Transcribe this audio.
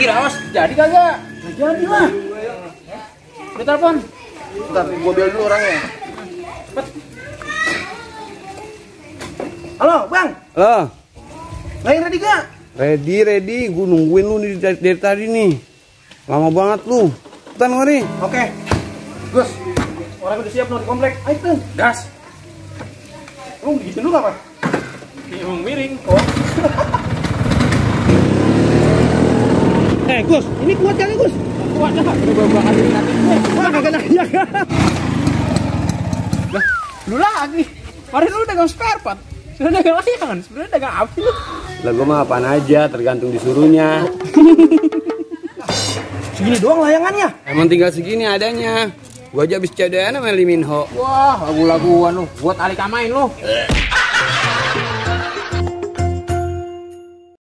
Kira awas jadi kagak? Jadi lah. Udah telepon. Bentar, gua bilang dulu orangnya. Cepet. Halo, Bang. Halo. Lain ready gak? Ready. Gue nungguin lu dari tadi nih. Lama banget lu. Cepetan mari. Oke. Gus, orang udah siap di komplek. Ayo tuh. Gas. Lu digituin dulu apa? Emang miring. Oh. Gus, ini kuat kali Gus. Kuat dah. Udah beberapa kali ingatin gue. Wah, kagak jaga. Lah, lu lagi. Kemarin lu dagang spare part. Sudah dagang layangan. Sebenarnya dagang apa sih lu? Lah gue mah apaan aja, tergantung disuruhnya. Segini doang layangannya. Emang tinggal segini adanya. Gua aja habis CDN sama Liminho. Wah, lagu-laguan lu. Buat Ali Kamain lu.